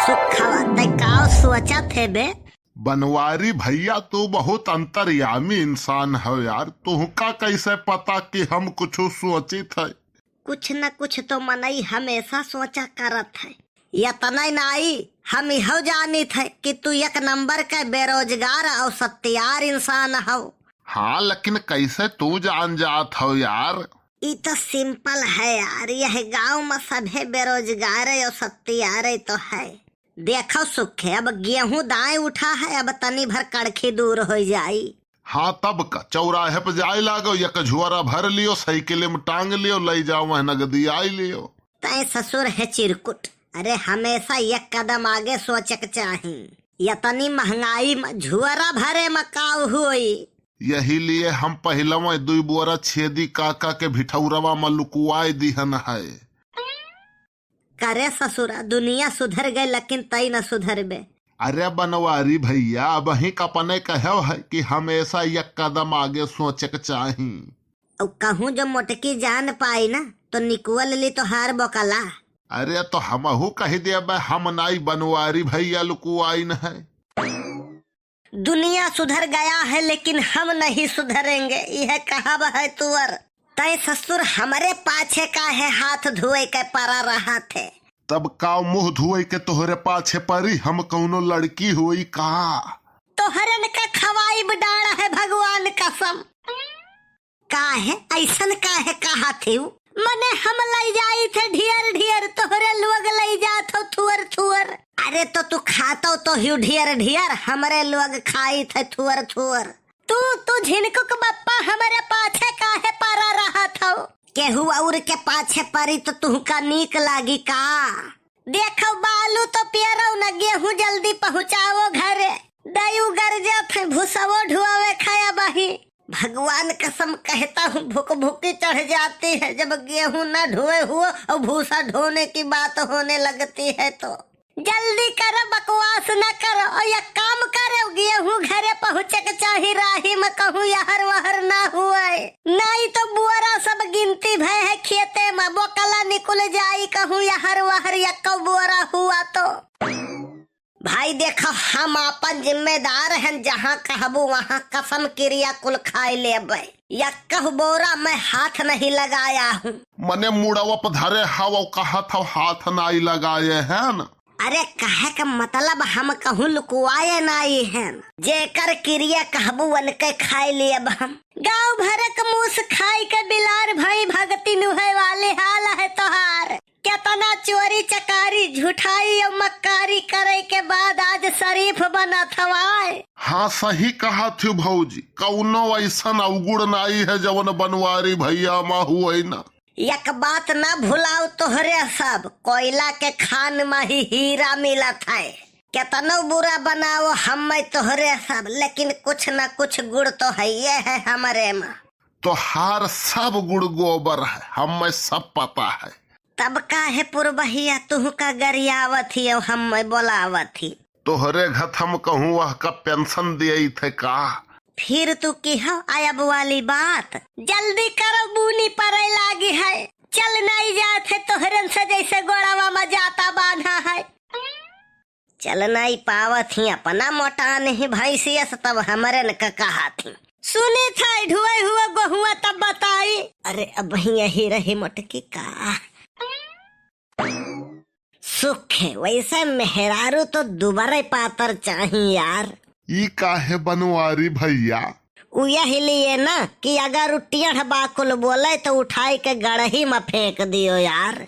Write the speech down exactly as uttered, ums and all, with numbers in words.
सुखवा, तै का सोचत है बे? बनवारी भैया, तू बहुत अंतर्यामी इंसान हो यार, तुहका कैसे पता कि हम कुछ सोचित है? कुछ न कुछ तो मनई हमेशा सोचा करत है। यतनै नाई, हम इहो जानित है कि तू एक नंबर के बेरोजगार और सत्यार इंसान हो। हाँ, लेकिन कैसे तू जान जात हो यार? ई तो simple है यार, यह गांव में सभे बेरोजगार और सत्यार तो है। देखो सुखे, अब गेहूं दाएं उठा है, अब तनी भर कड़खी दूर हो जाई। हाँ, तब का, चौराहे पे जाए लागो, एक झोरा भर लियो, साइकिल में टांग लियो, ले जाओ, वह नगदी आई लियो। तै ससुर है चिरकुट, अरे हमेशा एक कदम आगे सोचे के चाही। यतनी महंगाई में झोरा भरे में काउ होई? यही लिए हम पहिले दुई बोरा छेदी काका के भिठौरवा में लुकुआए दिहन है। करे ससुरा, दुनिया सुधर गए लेकिन तई न सुधरबे। अरे बनवारी भैया, अबहीं क अपने कहेव है कि हमेशा एक कदम आगे सोचे के चाही। और कहूँ जो मोटकी जान पाई ना तो निकुअल ली तोहार बोकला। अरे तो हमहू कह देबे, हम नाई बनवारी भैया लुकुआइन है। दुनिया सुधर गया है लेकिन हम नहीं सुधरेंगे, यह कहब है तुअर। तै ससुर हमरे पाछे काहे हाथ धोए के परा रहत है? तब का मुँह धोए के तोहरे पाछे परी? हम कौनो लड़की होई का? तोहरन का खवाइब डाँड़ है भगवान कसम। काहे ऐसन काहे कहत हिउ? मने हम लई जाइत है ढियर ढियर, तोहरे लोग लई जात हो थुअर थुअर। अरे तो तू खातो तो हिउ ढियर ढियर, हमरे लोग खाइत है थुअर थुअर। तू, तू झिनकुक बप्पा हमरे पाछे काहे परा रहत हो? केहू और के पाछे परी तो तुहका नीक लागी का? देखो बालू तो पियरौ न, गेहूं जल्दी पहुँचाओ घरे। दयू गरजत है, भूसवो ढुआवे खाया बही। भगवान कसम कहता हूँ, भुक भुकी चढ़ जाती है जब गेहूं न ढोए हुओ और भूसा ढोने की बात होने लगती है तो। जल्दी कर, बकवास न कर और एक काम करे, गेहूं घरे पहुँचे के चाही, राही में कहूँ यहर वहर ना हुए, नाई तो बोरा सब गिनती भय है खेते में, बोकला निकुल जाई कहूँ यहर वहर यक्को बोरा हुआ तो। भाई देखो, हम आपन जिम्मेदार हन, जहाँ कहबू वहाँ कसम किरिया कुल खाए लेबे। यक्कहु बोरा मैं हाथ नहीं लगाया हूँ। मने मुड़वा प धरे हव, कहत हव हाथ नाई लगाए हन। अरे कहे का मतलब हम कहूँ लुकुआए नाई हन। जेकर किरिया कहबू उनके खाए लेब हम। गाँव भरक मूस खाई के बिलार भई भगती नुहे वाली हाल है तोहार। केतना चोरी चकारी, झूठाई और मक्कारी करे के बाद आज शरीफ बनत हवाए। हाँ, सही कहत हू भौजी, कौनो ऐसन अवगुण नाई है जवन बनवारी भैया मा हुए ना। एक बात ना भुलाओ तोहरे सब, कोयला के खान मा ही हीरा मिलत है। केतनो बुरा बनाओ हम्मे तोहरे सब, लेकिन कुछ न कुछ गुण तो हइये है हमरे मा। तोहार सब गुण गोबर है, हम्मे सब पता है। तब काहे पुरबहिया तुहका गरियावत ही और हम्मे बोलावत ही? तोहरे घत हम कहूँ वह का पेंशन दिए थे का? फिर तू किहो आयब वाली बात। जल्दी करो, बूनी पड़े लागी है। चल नाई जात है तोहरन से जैसे गोड़वा मा जाता बांधा है। चल नाई पावत ही, अपना मोटान ही भैंसिया से तब हमरन का कहा थी। सुनी था ढुए हुए गोहुआ तब बताई। अरे अब यही रही मोटकी का। सुख है, वैसे मेहरारू तो दुबरे पातर चाही यार। ई काहे बनवारी भैया? उ यही लिए ना कि अगर उ टेढ़ बाकुल बोले तो उठाई के गड़ही मा फेंक दियो यार।